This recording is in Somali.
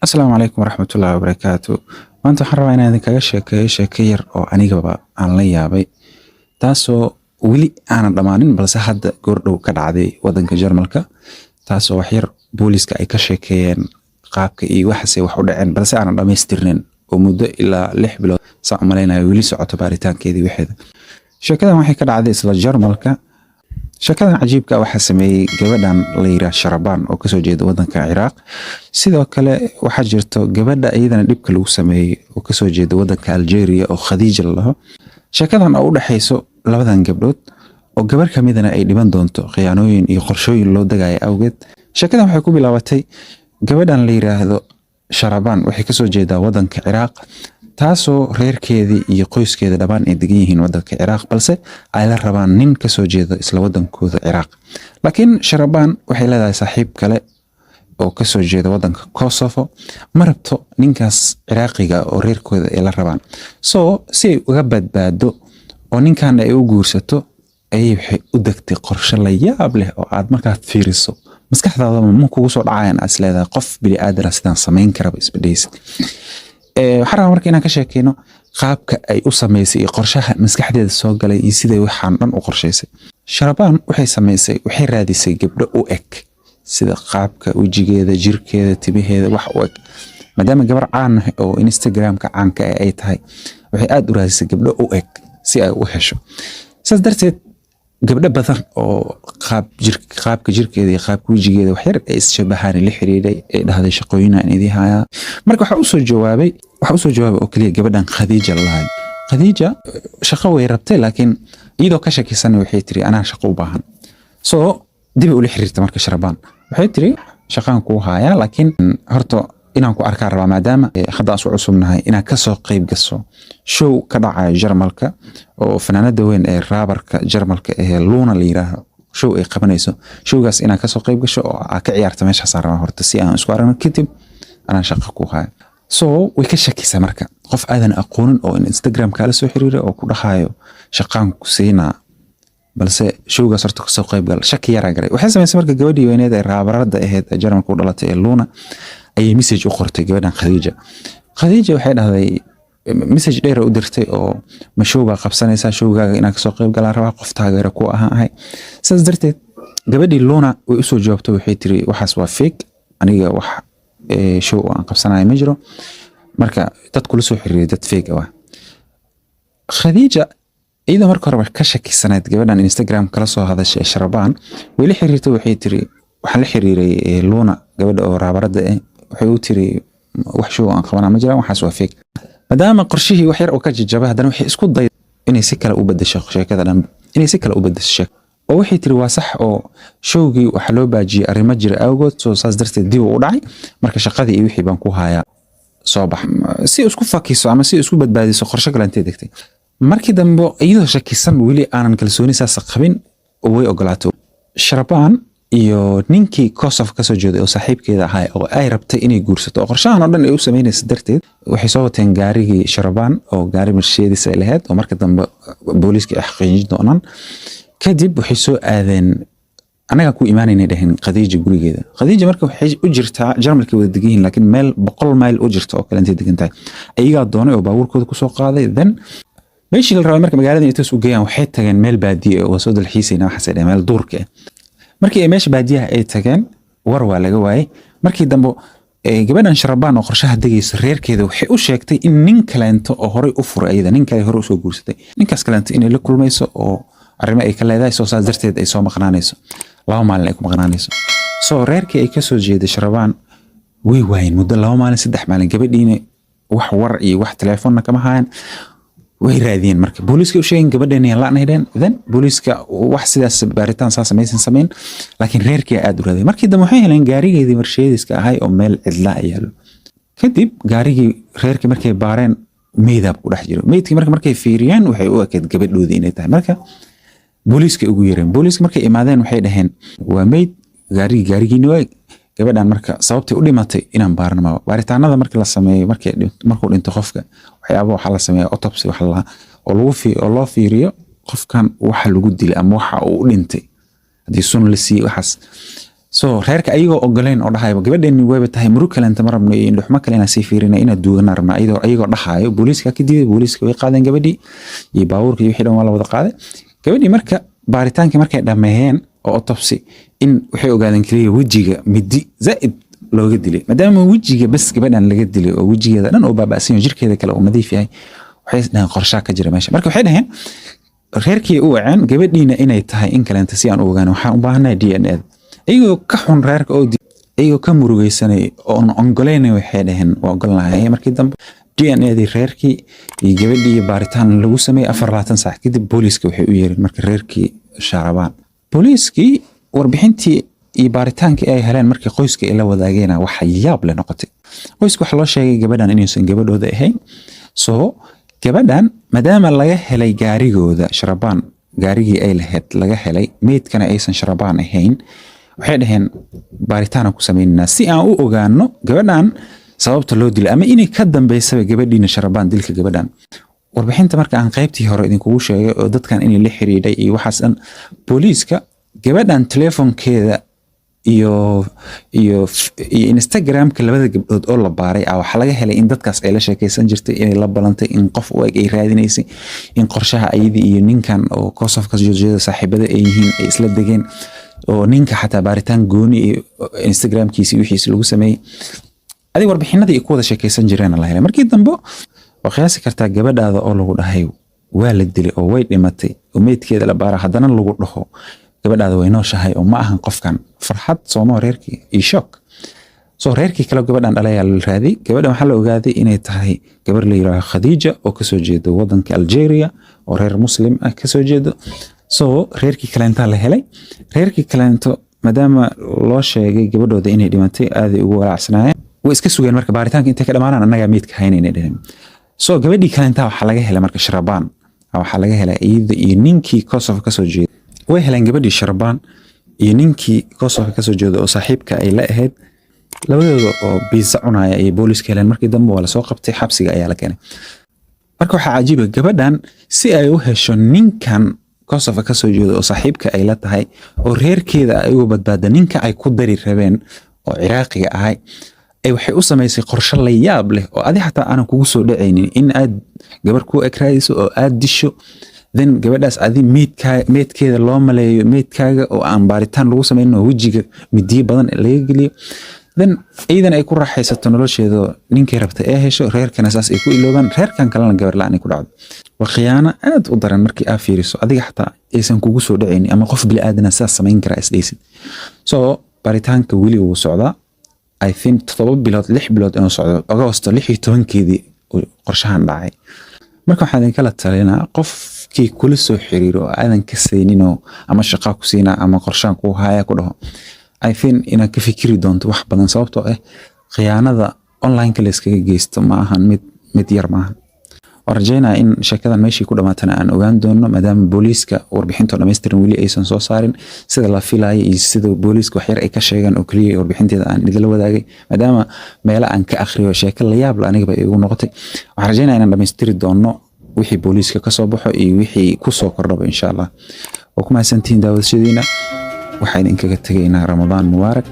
Asalaamu calaykum waraxmatullaahi wabarakaatu. Maanta waxaan rabaa inaan idinkaga sheekeeyo sheeko yar oo anigaba aan la yaabay, taasoo weli aanan dhammaanin, balse hadda goordhow ka dhacday wadanka Jarmalka, taasoo wax yar booliska ay ka sheekeeyeen qaabka iyo waxaasay wax u dhaceen, balse aanan dhammaystirnin oo muddo ilaa 6 bilood saan u malaynayo weli socoto baaritaankeedii waxeeda. Sheekadan waxay ka dhacday isla Jarmalka. Sheekadan cajiibka waxaa sameeyey gabadhan la yiraah Sharabaan oo kasoo jeeda wadanka Ciraaq. Sidoo kale waxaa jirto gabadha iyadana dhibka lagu sameeyey oo kasoo jeeda wadanka Algeria oo Khadiija la dhaho. Sheekadan oo u dhexayso labadan gabdhood oo gabar kamidana ay dhiban doonto khiyaanooyin iyo qorshooyin loo dagaya awgeed. Sheekadan waxay ku bilaabatay gabadhan la yiraahdo Sharabaan waxay kasoo jeedaa wadanka Ciraaq, taasoo reerkeedii iyo qoyskeeda dhammaan ay degan yihiin wadanka Ciraaq, balse ay la rabaan nin kasoo jeeda isla wadankooda Ciraaq. Laakiin Sharabaan waxay leedahay saaxiib kale oo kasoo jeeda wadanka Kosovo. Ma rabto ninkaas Ciraaqiga oo reerkooda ay la rabaan, so si ay uga badbaado oo ninkan ay u guursato ayay waxay u degtay qorshe la yaab leh oo aad markaad fiiriso maskaxdaada ma kugu soo dhacayaan, aad is leedahay qof bini aadan sidaan samayn karaba isbadhaysid. Waxaan rabaa marka inaan ka sheekeyno qaabka ay u samaysay iyo qorshaha maskaxdeeda soo galay iyo siday waxaan dhan u qorshaysay. Sharabaan waxay samaysay, waxay raadisay gabdho u eg, sida qaabka wejigeeda, jirkeeda, timaheeda wax u eg. Maadaama gabar caan ah oo Instagramka caanka ah ay tahay, waxay aad u raadisay gabdho u eg si ay u hesho. Saas darteed gabdho badan oo qaab jir, qaabka jirkeeda iyo qaabka wejigeeda wax yar ay isshabahaan la xiriiray, ay dhahday shaqooyin aan idii hayaa. Marka waxaa usoo jawaabay oo keliya gabadhan Khadiija la lahay. Khadiija shaqo way rabtay, laakiin iyadoo ka shakisan waxay tiri anaa shaqo u baahan. So dibay ula xiriirtay marka Sharabaan, waxay tiri shaqaan kuu hayaa, laakiin horta inaan ku arkaa rabaa, maadaama hadda aan isu cusubnahay, inaad kasoo qayb gaso show ka dhacayo Jarmalka oo fanaanada weyn ee rapperka Jarmalka ee Luna la yiraahdo show ay qabanayso. Showgaas inaad kasoo qayb gasho oo aad ka ciyaarta meeshaasaan rabaa horta, si aan isku aragno, kadib anaan shaqo ku hayo. So way ka shakisa marka, qof aadan aqoonin oo Instagram kaala soo xiriiray oo ku dhahayo shaqaan ku siinaa, balse showgaas horta kasoo qayb gal, shaki yaraa galay. Waxay samaysay marka gabadhii weyneed ee rapperada ahayd ee Jarmalka u dhalatay ee Luna ayay message u qortay gabadhan Khadiija. Khadiija waxay dhahday, message dheer u dirtay oo ma show baa qabsanaysaa, showgaaga inaan kasoo qayb galaan rabaa, qof taageero ku ahaan ahay. Saas darteed gabadhii Luna way usoo jawaabtay, waxay tiri waxaas waa fake, aniga wax show oo aan qabsanayo ma jiro, marka dad kula soo xiriiray dad fake ah. Khadiija iyadoo marka horeba ka shakisanayd gabadhan Instagram kala soo hadashay ee Sharabaan, way la xiriirtay, waxay tiri waxaan la xiriiray Luna, gabadha oo rapperada ah. Waxay u tiri wax show aan qabanaa ma jiraan, waxaas waa fake. Maadaama qorshihii wax yar oo ka jajabay, haddana waxay isku day inay si kale u bedesho sheekada dhan, inay si kale u bedesho sheeko, oo waxay tiri waa sax oo showgii waxaa loo baajiyey arrimo jira awgood, soo saas darteed dib u dhacay, marka shaqadii iyo wixii baan ku hayaa, soo bax. Si isku fakiso ama si isku badbaadiso qorshe kale intay degtay. Markii dambe iyadoo shakisan, weli aanan kalsooni saas qabin, way ogolaatay. Sharabaan iyo ninkii Kosovo kasoo jeeday oo saaxiibkeeda ahaa oo ay rabtay inay guursato oo qorshahan oo dhan ay u samaynaysa darteed, waxay soo wateen gaarigii Sharabaan oo gaari Mercedes ay lahayd oo marka dambe booliiska ay xaqiijin doonaan. Kadib waxay soo aadeen, anagaa ku imaanaynay dhaheen Khadiija gurigeeda. Khadiija marka waxay u jirtaa Jarmalka wada degan yihiin, laakiin meel 100 mayl u jirta oo kale intay degan tahay. Ayagaa doonay oo baabuurkooda kusoo qaaday. Then meeshii la rabay marka magaalada inay toos u geeyaan, waxay tageen meel baadiye oo waa soo dalxiisayna waxaasay dhaheen, meel duurka ah. Markii ay meesha baadiyaha ay tageen, war waa laga waayey. Markii dambe gabadhan Sharabaan oo qorshaha degaysa reerkeeda waxay u sheegtay in nin kaleento oo horey u furay ayada, nin kale horey usoo guursatay, ninkaas kaleento inay la kulmayso oo arrimo ay ka leedahay, soo saas darteed ay soo maqnaanayso, 2 maalin ay ku maqnaanayso. So reerkii ay kasoo jeeday Sharabaan way waayeen muddo 2 maalin, 3 maalin. Gabadhiina wax war iyo wax telefoonna kama hayan. Way raadiyeen marka, booliiska u sheegeen gabadheena yaan la'nay dheen. Then booliiska wax sidaas baaritaan saas maysan samayn, laakiin reerkii aad u raadiyay. Markii dambe waxay heleen gaarigeedii Mercedeska ahay oo meel cidla yaalo. Kadib gaarigii reerkii markay baareen, meydab ku dhex jiro. Meydkii marka markay fiiriyeen, waxay u ekeyd gabadhoodii inay tahay. Marka booliiska ugu yeereen. Booliiska markay imaadeen waxay dhaheen waa meyd, gaarigii gaarigiina waa gabadhan. Marka sababtay u dhimatay inaan baarno maba. Baaritaanada markii la sameeyo, markay markuu dhinto qofka, waxyaaba waxaa la sameeya autopsy waxa la oo lagu oo loo fiiriyo qofkan waxa lagu dilay ama waxa uu u dhintay, haddii sun la siiyey waxaas. So reerka ayagoo ogoleyn oo dhahayba gabadheeni wayba tahay, murug kalenta ma rabno iyo indhuxmo kale inaan sii fiirina, inaan duugana rabna, ayagoo dhahayo, booliiska ka diiday. Booliiska way qaadeen gabadhii iyo baabuurka iyo wixii dhan, waa la wada qaaday gabadhii. Marka baaritaankii markay dhameeyeen oo autopsy in, waxay ogaadeen keliya wejiga midi zaa'id looga dilay. Maadaama wejiga bas gabadhan laga dilay oo wejigeeda dhan oo baaba'san yahay, jirkeeda kale uu nadiif yahay, waxay dhaheen qorshaa ka jira meesha. Marka waxay dhaheen reerkii u waceen, gabadhiina inay tahay in kaleenta si aan u ogaano waxaan u baahanahay DNA. Iyagoo ka xun reerka oo iyagoo ka murugaysanay oon ogoleynay, waxay dhaheen waa ogolnahay. Markii dambe DNA-dii reerkii iyo gabadhii baaritaan lagu sameeyey, 24 saac kadib booliiska waxay u yeereen marka reerkii Shaarabaan. Booliiskii warbixintii iyo baaritaankii ay heleen markii qoyska ay la wadaageen, waxa yaab leh noqotay. Qoyska waxaa loo sheegay gabadhan inaysan gabadhooda ahayn. So gabadhan maadaama laga helay gaarigooda Sharabaan, gaarigii ay lahayd laga helay, meydkana aysan Sharabaan ahayn, waxay dhaheen baaritaanaan ku sameynaynaa si aan u ogaano gabadhan sababta loo dilay ama inay ka dambeysaba gabadhiina Sharabaan dilka gabadhan. Warbixinta marka aan qaybtii hore idinkugu sheegay oo dadkan inay la xiriidhay iyo waxaas dhan, booliiska gabadhan telefoonkeeda iyo Instagramka labada gabdhood oo la baaray ah, waxaa laga helay in dadkaas ay la sheekeysan jirtay, inay la balantay, in qof u eg ay raadinaysay, in qorshaha ayadii iyo ninkan oo Kosovo ka soo jeeda saaxiibada ay yihiin, ay isla degeen, oo ninka xataa baaritaan gooni iyo Instagramkiisi wixiisi lagu sameeyey. Adig warbixinadii ay ku wada sheekeysan jireen la helay. Markii dambe waa qiyaasi kartaa gabadhaada oo lagu dhahay waa la dilay oo way dhimatay oo meydkeeda la baara, haddana lagu dhaho gabadhaada way nooshahay oo ma ahan qofkan. Farxad sooma reerkii iyo shock. So reerkii kale gabadhan dhalayaa la raadiyay. Gabadhan waxaa la ogaaday inay tahay gabar la yiraahdo Khadiija oo kasoo jeedo wadanka Algeria oo reer Muslim ah kasoo jeedo. So reerkii kaleentaa la helay. Reerkii kaleento maadaama loo sheegay gabadhooda inay dhimatay, aaday ugu walaacsanaayeen. Way iska sugeen marka baaritaanka intay ka dhamaanaan, annagaa meydka haynayna dheheen. So gabadhii kaleentaa waxaa laga helay marka Sharabaan, waxaa laga helay iyada iyo ninkii Kosovo kasoo jeeda. Way heleen gabadhii Sharabaan iyo ninkii Kosovo kasoo jeeda oo saaxiibka ay la ahayd, labadooda oo biisa cunaya ayay booliiska heleen. Markii dambe waa lasoo qabtay, xabsiga ayaa la keenay. Marka waxaa cajiiba, gabadhan si ay u hesho ninkan Kosovo kasoo jeeda oo saaxiibka ay la tahay oo reerkeeda ay uga badbaada ninka ay ku dari rabeen oo Ciraaqiga ahay, ay waxay u samaysay qorshe la yaab leh oo adi xataa aanan kugu soo dhacaynin, in aad gabar ku eg raadiso oo aad disho, then gabadhaas adi meydkeeda loo maleeyo meydkaaga oo aan baaritaan lagu sameynin oo wejiga midiyo badan laga geliyo, then iidan ay ku raaxaysato nolosheeda, ninkay rabta ee hesho, reerkana saas ay ku iloobaan, reerkan kalena gabar la-aan ay ku dhacdo. Waa khiyaano aad u daran markii aa fiiriso, adiga xataa aysan kugu soo dhacaynin ama qof bili-aadana sidaas samayn karaa isdhaysid. So baaritaanka weli wuu socdaa. I think 7 bilood, 6 bilood inuu socdo. Agosto 16-keedii qorshahan dhacay. Marka waxaan idinkala talinaa, qofkii kula soo xiriiro oo aadan ka sayninoo ama shaqaa ku siinaa ama qorshaan kuu haya ku dhaho, I think inaad ka fikiri doonto wax badan, sababtoo ah khiyaanada online-ka la iskaga geysto ma ahan mid yar maahan. Waan rajeynaya in sheekadan meeshii ku dhamaatana aan ogaan doono, maadaama booliiska warbixintoo dhammaystiran weli aysan soo saarin, sida la filayo iyo sida booliiska waxyar ay ka sheegaan oo keliya warbixinteeda aan idinla wadaagay, maadaama meelo aan ka akhriyo sheeko la yaab la anigaba igu noqotay. Waxaan rajeynaya inaan dhammaystiri doono wixii booliiska kasoo baxo iyo wixii kusoo kordhaba, insha Allah. Waa ku mahadsantihiin daawadashadiina. Waxaa idinkaga tegaynaa Ramadaan mubaarak.